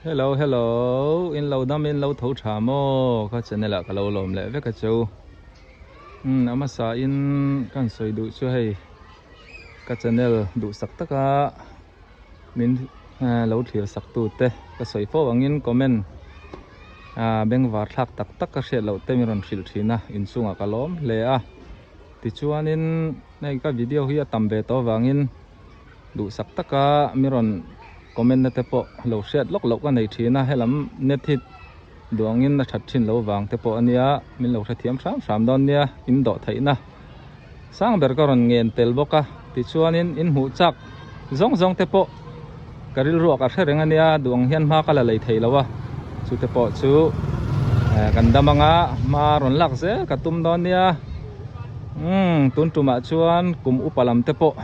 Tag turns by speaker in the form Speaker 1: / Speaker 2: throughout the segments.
Speaker 1: Hello hello in lo dam in lo tho tha maw ka channel ah ka lo lawm leh vek a cheu umm a hmasa in kan sawi duh chu hei ka channel duhsak taka min lo thlir sak tu te ka sawi fo angin comment ah bengvar thlak tak tak ka hriat loh te min rawn hrilh thin a inchungah ka lawm hle a tichuanin hei ka video hi a tam ve tawh avangin. Duhsak taka mi rawn comment na te pawh lo hriat lawk loh ka nei thin a, helam net hi duangin a that thin lo vang te pawh a nia, min lo hrethiam hram hram dawn nia, in dawh theihna sang ber ka rawn ngen tel bawk a, tichuanin in hmuh chak zawng zawng te pawh ka rilruah ka hre reng a nia, duang hian hma ka la lei thei lo a, chu te pawh chu kan dam anga hma rawn lak zel ka tum dawn nia, umm tun tumah chuan kum upa lam te pawh.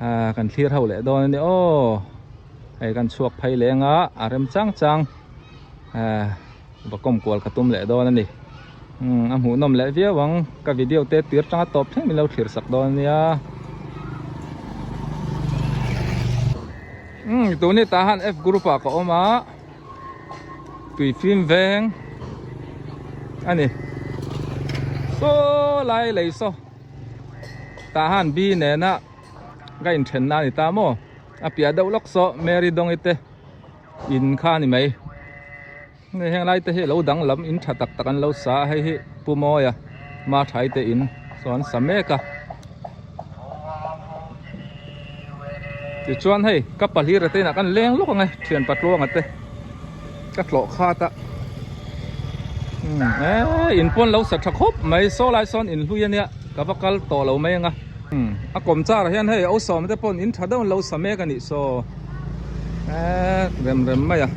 Speaker 1: Ah kan thlir ho leh dawn a ni aw hei kan chhuak phei leng a a rem chang chang ah va kawm kual ka tum leh dawn a ni umm a hmuh nawm leh viau ang ka video te tir tanga tawp thleng min lo thlir sak dawn a nia umm tuni tah han F group ah ka awm a tui fim veng a ni saw lai lei saw. Tah han B nena ka inthen na a ni ta maw a piah deuh lawk saw Mary Dawngi te in kha a ni mai hei heng lai te hi lo danglam in tha tak tak an lo sa a hei hi Pu Mawia Mathai te in saw an sa mek a tichuan hei ka pahlir te inah kan leng lawk ang e thian patluanga te ka tlawh khat a eh in pawn lo sa tha khawp mai saw lai sawn in hlui ania ka va kal tawh lo mai anga a kawm char ah hian hei o sawm te pawn in tha deuh an lo sa mek anih saw eh rem rem mai a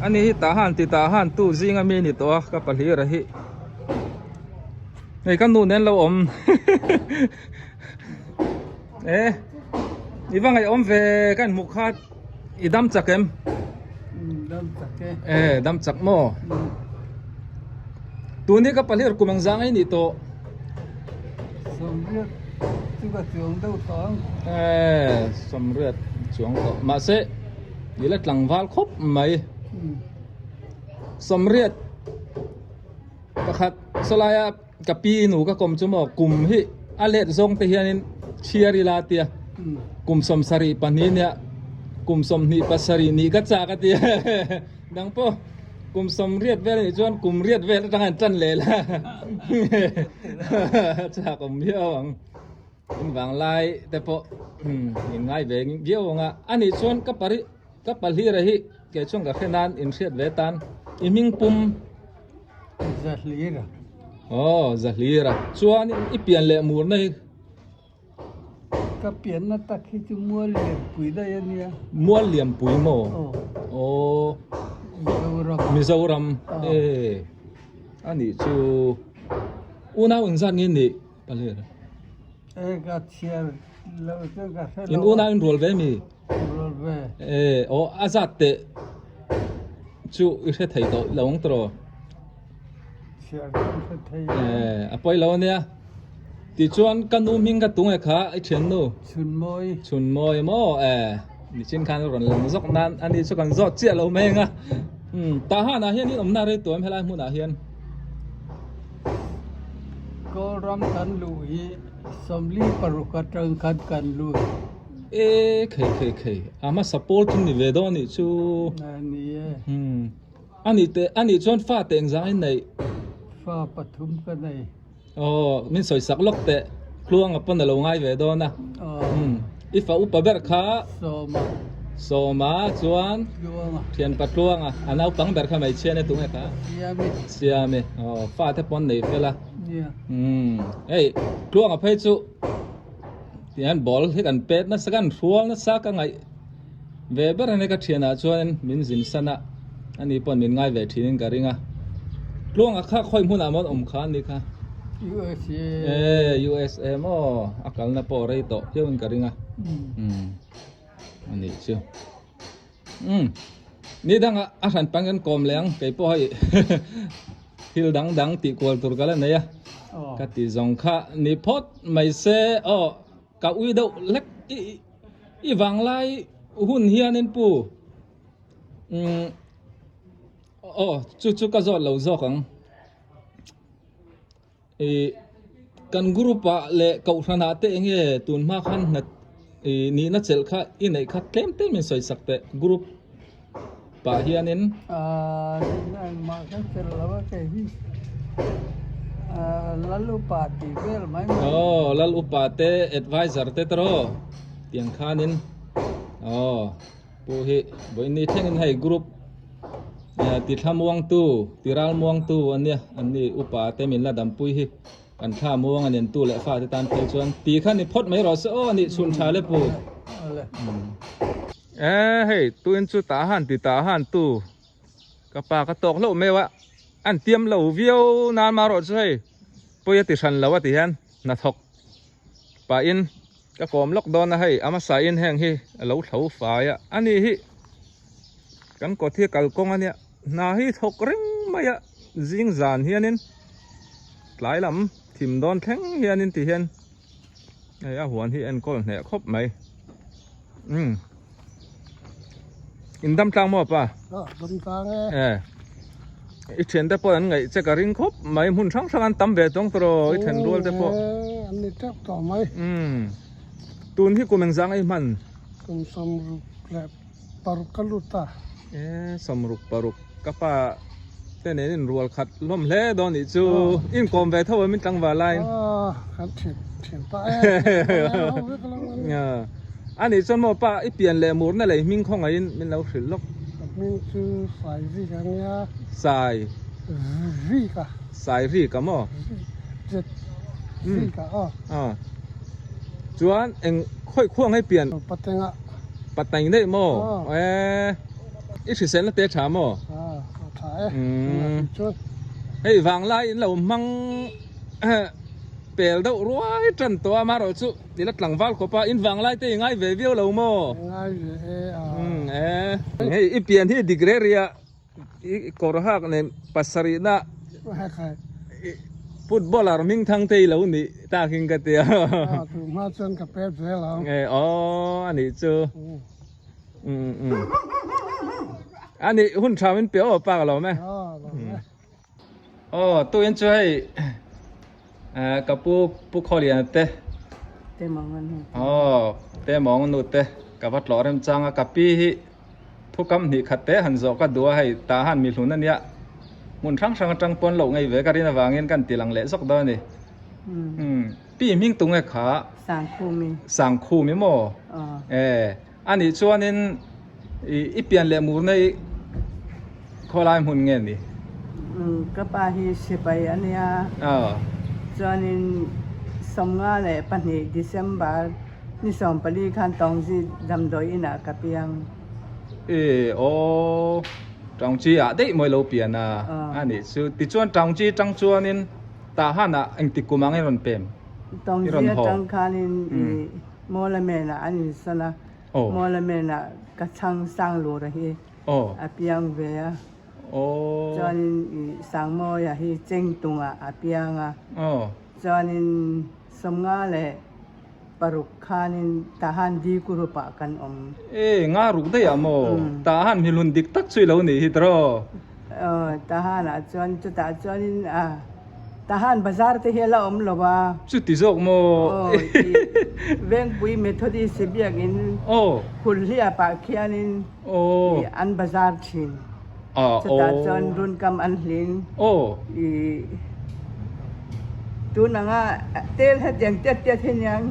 Speaker 1: ani hi tah han ti tah han tu zinga mi ni tawh a ka pahlir a hi hei ka nu nen lo awm eh i va ngaihawm ve ka inhmuh khat. I dam chak em?
Speaker 2: Dam chak e.
Speaker 1: Eh, dam chak maw? Tuni ka pahlir kum ang zang ei nih tawh.
Speaker 2: Sawmriat chu ka chuang deuh tawh ang.
Speaker 1: Eh, sawmriat chuang tawh. Mahse, i la tlangval khawp mai. Sawmriat pakhat sawlaia Ka pi nu ka kawm chu maw kum hi a let zawng te hianin chhiar ila tia kum 72 nia kum 27 nih ka chak a tia dang pawh kum 80 vel anih chuan kum riat vel atanga an tan leh la chak awm viau ang in vanglai te pawh in ngai ve viau ang a anih chuan ka pari ka pahlira hi kei chuan ka hre nan inhriat ve tan i hming pum.
Speaker 2: Zahlira.
Speaker 1: Oh, Zahlira. Chuan i pian leh murna hi?
Speaker 2: Ka pianna tak hi chu Mual Lianpui daih a nia.
Speaker 1: Mual Lianpui maw? Oh. Oh.
Speaker 2: Mizoram.
Speaker 1: Mizoram. Eh. Ani chu unau engzat nge nih Pahlira?
Speaker 2: Eh, ka chhiar lo chuan ka hre lo.
Speaker 1: In unau in rual ve mi?
Speaker 2: Rual ve.
Speaker 1: Eh, oh, a zat teh. Chu i hre thei tawh lo ang tawh.
Speaker 2: Chhiar kan hre thei lo.
Speaker 1: Eh, a pawi lo ania. Tichuan ka nu hming ka tung e kha i thian nu.
Speaker 2: Chhunmawi.
Speaker 1: Chhunmawi maw eh nichin khan rawn lang zawk nan ani chu kan zawt chiah lo mai anga. Um Tahan ah hian in awmna rei tuam helai hmunah hian.
Speaker 2: Kawlram kan luh hi 46 atang khan kan lut.
Speaker 1: E khei khei khei a hmasa pawl chu ni ve dawn anih chu.
Speaker 2: Ni e.
Speaker 1: Hmm. Ani te ani chuan fa te engzang in nei?
Speaker 2: Fa pathum ka nei.
Speaker 1: Oh, min sawi sak lawk teh. Tluanga pawn a lo ngai ve dawn a.
Speaker 2: Oh.
Speaker 1: Hmm. I fa upa ber kha
Speaker 2: Sawma.
Speaker 1: Sawma chuan
Speaker 2: Tluanga.
Speaker 1: Thianpa Tluanga. A naupang ber kha hmeichhia nia tunge kha?
Speaker 2: Siami.
Speaker 1: Siami. Oh, fa te pawn nei fel a.
Speaker 2: Nia.
Speaker 1: Hmm. Hei, Tluanga phei chu Tihian ball hi kan pet nasa kan hrual nasa ka ngaih ve ber a ni ka thianah chuan min zin san a ani pawh min ngai ve thin in ka ring a tluanga kha khawi hmunah maw an awm kha ani kha
Speaker 2: USA
Speaker 1: e USA maw a kalna pawh rei tawh viau in ka ring a umm ani chu umm ni dangah a hran pang kan kawm leh ang kei pawh hei Thil dang dang tih kual tur ka la nei a, ka ti zawng kha ni phawt mai se aw ka ui deuh hlek i i vanglai hun hianin pu. Umm aw chu chu ka zawt lo zawk ang. Ih kan group ah leh kohhran ah te eng nge tun hma khan hna ih nihna chelh kha i neih kha tlem tlem in sawi sak teh group pah hianin.
Speaker 2: Aaa nihna engmah ka chelh lo a kei hi aaa lal upa tih vel mai mai.
Speaker 1: Aw lal upa te adviser te tawh tiang khanin aw. Pu hi vawiin ni thlengin hei group ti thla muangtu ti ral muangtu a nia an ni upa te min la dampui hi kan thla muang a nen tu leh fa te tan phei chuan ti kha ni phawt mai rawh se aw a nih chhun tha le pu e hei tuin chu tah han ti tah han tu ka pa ka tawk hlauh mai a an tiam lo viau nan ma rawh chu hei pawi a ti hran lo a ti hian hnathawk pahin Ka kawm lawk dawn a hei a hmasa in heng hi a lo thlo fai a a ni hi kan kawt hi kalkawng a nia hna hi thawk reng mai a zing zan hianin tlai lam thim dawn thleng hianin ti hian hei a huan hi enkawl hneh khawp mai umm in dam tlang maw pa
Speaker 2: dam tlang
Speaker 1: e i thian te pawh an ngaih che ka ring khawp mai hmun hrang hrang an tam ve tawng tawh i then rual te pawh
Speaker 2: an ni teuh tawh mai
Speaker 1: umm tun hi kum engzang a i hman
Speaker 2: kum sawmruk leh paruk ka lut ta
Speaker 1: e sawmruk paruk ka pa te nen in rual khat hlawm hle dawn nih chu inkawm ve tho em in tlangval lai
Speaker 2: kan thian thian pa e
Speaker 1: a nih chuan maw pa i pian leh murna lei hming khawngaihin min lo hrilh lawk
Speaker 2: Ka hming chu Sai Rik a nia.
Speaker 1: Sai.
Speaker 2: Rik a.
Speaker 1: Sai Rik a maw?
Speaker 2: Rik. Rik a aw.
Speaker 1: Aw. Chuan eng khawi khuang hei pian?
Speaker 2: Patenga.
Speaker 1: Pateng daih maw?
Speaker 2: Aw.
Speaker 1: E. I hriselna te tha maw?
Speaker 2: Aw, a tha e. Umm. Chuan.
Speaker 1: Hei vanglai in lo hmang pel deuh ruai tan tawh a amaherawhchu I la tlangval khawp a, in vanglai te i ngai ve viau lo maw?
Speaker 2: Ngai ve e a.
Speaker 1: Umm e. Hei i pian hi dik reh rih a, i kawr hak nen pasarih na footballer hming thang te i lo nih takin ka ti a.
Speaker 2: A tu hma chuan ka pet zel ang.
Speaker 1: E aw a nih chu. Umm umm. A nih hun tha min pe aw pa ka lawm e.
Speaker 2: Aw lawm e.
Speaker 1: Aw tuin chu hei ka pu pu Khawliana te
Speaker 3: Te mawng nu te
Speaker 1: Aw te mawng nu te ka va tlawh rem chang a ka pi hi thukam hnih khat te han zawh ka duh a hei tah han mi hlun ania hmun hrang hrang atang pawn loh ngei ve ka rin avangin kan ti lang leh zawk dawn a ni umm pi hming tunge kha
Speaker 3: Sangkhumi
Speaker 1: Sangkhumi maw e A nih chuanin i pian leh murna i khawlai hmun nge ni?
Speaker 3: Ka pa hi sipai a nia. Chuanin 52 December ni 14 khan Taungzi damdawi inah ka piang.
Speaker 1: E aw, Taungchi ah daih mawi lo pian a. A nih chu. Tichuan Taungchi tang chuanin Tahan-ah engtik kum ang i rawn pem?
Speaker 3: Taungzi atang khanin i Mawlamena an insawn a, Mawlamena ka chhang sang lura hi a piang ve a, chuanin i Sangmawia hi Chengtungah a piang a, chuanin 56 khanin Tahan D Group ah kan awm.
Speaker 1: E, nga ruk daih ah maw? Tahan mihlun dik tak chu i lo nih hi tawh.
Speaker 3: Aw, Tahan ah chuan chutah chuanin a. Tahan bazar te hi a la awm lo a.
Speaker 1: Chuti zawk maw?
Speaker 3: Aw, i Vengpui Methodist biakin Khulhliap ah khianin i an bazar thin. Chutah chuan runkam an hlin. I tun anga tel hetiang tiat tiat hi aniang.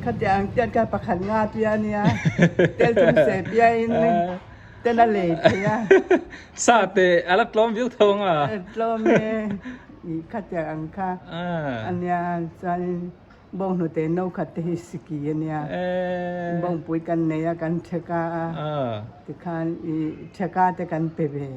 Speaker 3: Khatiang tiat kha pakhat nga tia ania. Tel thum se piain. Ten a lei thei a.
Speaker 1: Sa te a la tlawm viau tho ang a.
Speaker 3: Tlawm e. I khatiang ang kha a nia. Chuanin bawnghnute no khat te hi siki a nia. Bawngpui kan nei a, kan theka a. Tikhan i theka te kan pe ve.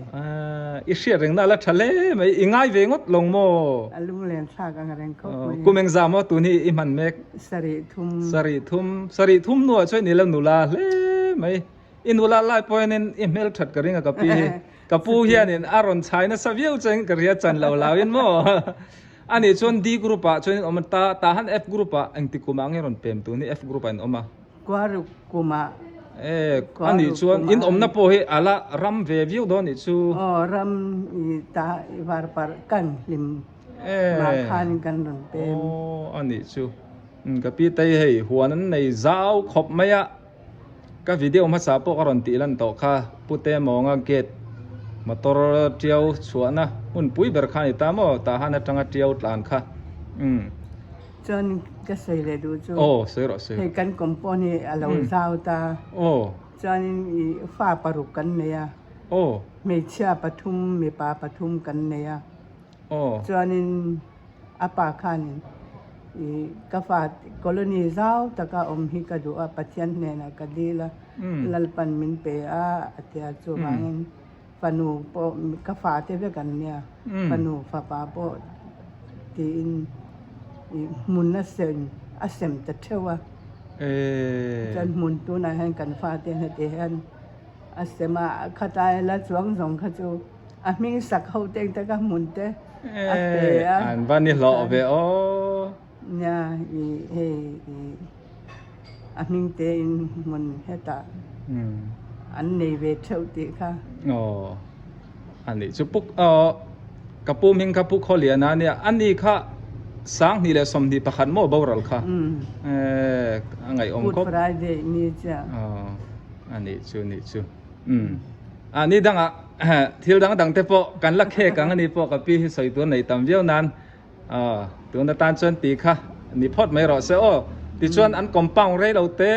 Speaker 1: I hriat reng na a la tha hle mai. I ngai ve ngawt lo maw?
Speaker 3: A lunglen thlak ang reng khawp mai.
Speaker 1: Kum engzah maw tun hi i hman mek?
Speaker 3: Sarih thum.
Speaker 1: Sarih thum. Sarih thum hnuah chuan i la nula hle mai. I nula lai pawhin i hmel that ka ring a ka pi hi. Ka pu hianin a rawn chhai nasa viau chuan ka ria chan lo lauin maw. A nih chuan D group ah chuan in awm a, ta ta han F group ah engti kum ah nge rawn pem tun hi F group ah in awm a?
Speaker 3: Kuaruk kum ah.
Speaker 1: E ani chuan in awmna pawh hi a la ram ve viau dawn nih chu.
Speaker 3: Aw ram i ta i var parh kan hlim mah khanin kan rawn pem.
Speaker 1: Aw a nih chu. Ka pi te hi hei huan an nei zau khawp mai a. Ka video hmasa pawh ka rawn tih lan tawh kha Pute Mawnga gate motor tiau chhuahna hmun pui ber kha a ni ta maw tah han atanga tiau tlan kha umm.
Speaker 3: Chuan ka sawi leh duh chu
Speaker 1: Aw sawi rawh sawi rawh.
Speaker 3: Hei kan compound hi a lo zau ta.
Speaker 1: Aw.
Speaker 3: Chuanin i fa paruk kan nei a.
Speaker 1: Aw.
Speaker 3: Hmeichhia pathum mipa pathum kan nei a.
Speaker 1: Aw.
Speaker 3: Chuanin a pa khanin i ka fa colony zau taka awm hi ka duh a, Pathian hnenah ka dil a, Lalpan min pe a a ti a, chuvangin fanu pawh ka fate vek an nia, fanu fapa pawh tiin i hmun a sem a sem ta theuh a. Chuan hmun tunah hian kan fate heti hian a sem a, khatlai la chuang zawng kha chu. A hming sak ho te engte ka hmun te a pe a.
Speaker 1: An va ni hlawh ve aw.
Speaker 3: Nia i hei i a hming te in hmun hetah an nei ve theuh tih kha.
Speaker 1: Aw a nih chu puk aw ka pu hming kha Pu Khawliana a nia a ni kha 2021 maw boral kha a ngaihawm khawp.
Speaker 3: Good Friday ni chiah.
Speaker 1: Aw a nih chu nih chu. Umm a ni dangah thil dang dang te pawh kan la khek ang a ni pawh ka pi hi sawi tur nei tam viau nan aw tun atan chuan ti kha ni phawt mai rawh se aw tichuan an compound rei lo te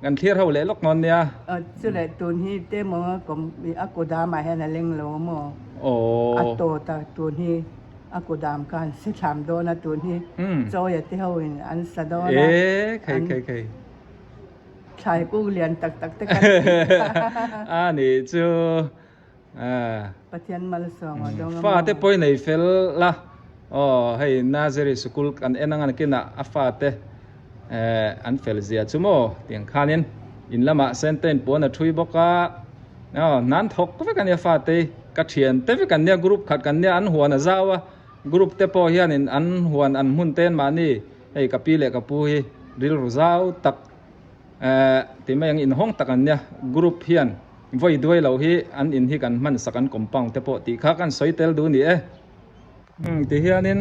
Speaker 1: kan thlir ho leh lawk ngawn nia.
Speaker 3: Aw chu leh tun hi te maw a kudam ah hian a leng lo maw
Speaker 1: aw
Speaker 3: a tawt a tun hi a kudam khan se thlam dawn a tun hi chawi a te ho in an sa dawn a.
Speaker 1: E khei khei khei.
Speaker 3: Thlai kung lian tak tak te kan tih kha.
Speaker 1: A nih chu.
Speaker 3: Pathian malsawm a dawng a maw.
Speaker 1: Fate pawhin ei fel la. Aw hei Nazari sikul kan en ang a nakinah a fate an fel zia chu maw tiang khanin in lamah senten puan a thui bawk a. Aw hnan thawk vek a nia fate ka thian te vek an nia group khat kan nia an huan a zau a group te pawh hianin an huan an hmun te mahni Hei ka pi leh ka pu hi rilru zau tak eh ti mai ang inhawng tak an nia group hian vawi duai lo hi an in hi kan hman sak an compound te pawh tih kha kan sawi tel duh ni e. Umm ti hianin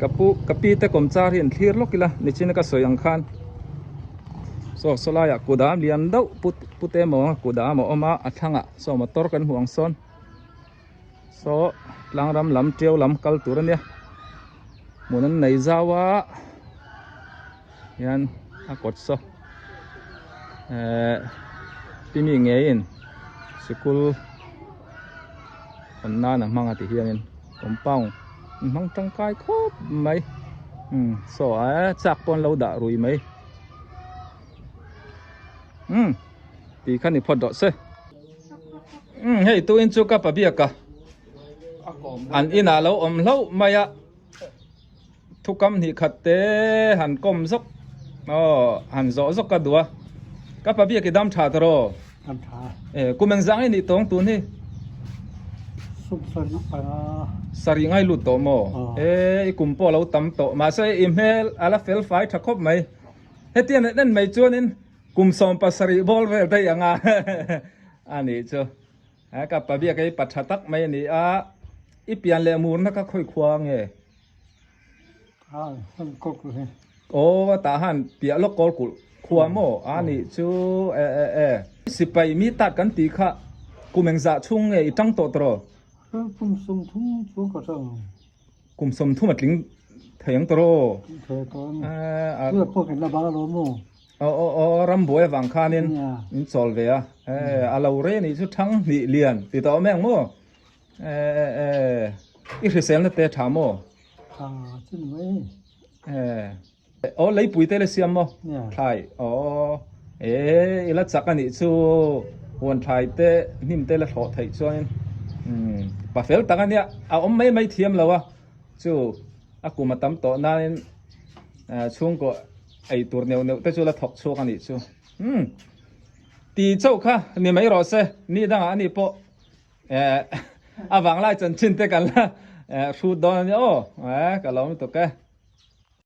Speaker 1: ka pu ka pi te kawmchar hi an thlir lawk ila nichina ka sawi ang khan saw saw laiah kudam lian deuh put put emaw kudam a awm a a thlangah saw motor kan hmuh ang sawn. Saw tlangram lam tiau lam kal tur a nia hmun an nei zau a hian a kawt saw ehh timi ngeiin sikul hawn nan a hmang a ti hianin compound an hmang tangkai khawp mai umm saw eh chak pawh an lo dah rui mai umm tih kha ni phawt rawh se. Umm hei tuin chu ka pa biak a an inah lo awm hlauh mai a thukam hnih khat te han kawm zawk aw han zawh zawk ka duh a ka pa biak i dam tha ta raw
Speaker 2: dam tha
Speaker 1: e kum eng zang i nih tawng tun hi
Speaker 2: sum sarih panga
Speaker 1: sarih ngai lut tawh maw e i kum pawh lo tam tawh mahse i hmel a la fel fai tha khawp mai hetiang en en mai chuanin Kum 17 bawr vel daih ang a a nih chu. He ka pabiak hi pa tha tak mai a ni a, i pian leh murna kha khawi khua nge?
Speaker 2: Ha, heng kawk hi.
Speaker 1: Aw, tah han piah lawk kawl kulh khua maw? A nih chu e e e. Sipai mi tat kan tih kha kum engzah chhung nge i tang tawh tawh?
Speaker 2: Kum 30 chuang ka tang.
Speaker 1: Kum 30 a tling thei ang tawh aw.
Speaker 2: Thei tawh a ni. Chu pawh kan la bang alawm maw?
Speaker 1: Aw aw aw rambuai avang khanin in chawl ve a. A lo re nih chu thang hnih lian ti tawh awm em maw? E e e i hriselna te tha maw?
Speaker 2: Tha chu ni mai.
Speaker 1: E aw leipui te le siam maw? Thlai aw e i la chak a nih chu huan thlai te hnim te la thlawh theih chuanin pa fel tak a nia a awm mai mai thiam lo a chu a kum a tam tawh nain chhungkaw ei tur neuh neuh te chu la thawk chhuak a nih chu umm ti chauh kha ni mai rawh se ni dangah a ni pawh eh a vanglai chanchin te kan la hrut dawn a nia aw eh ka lo lutuk e.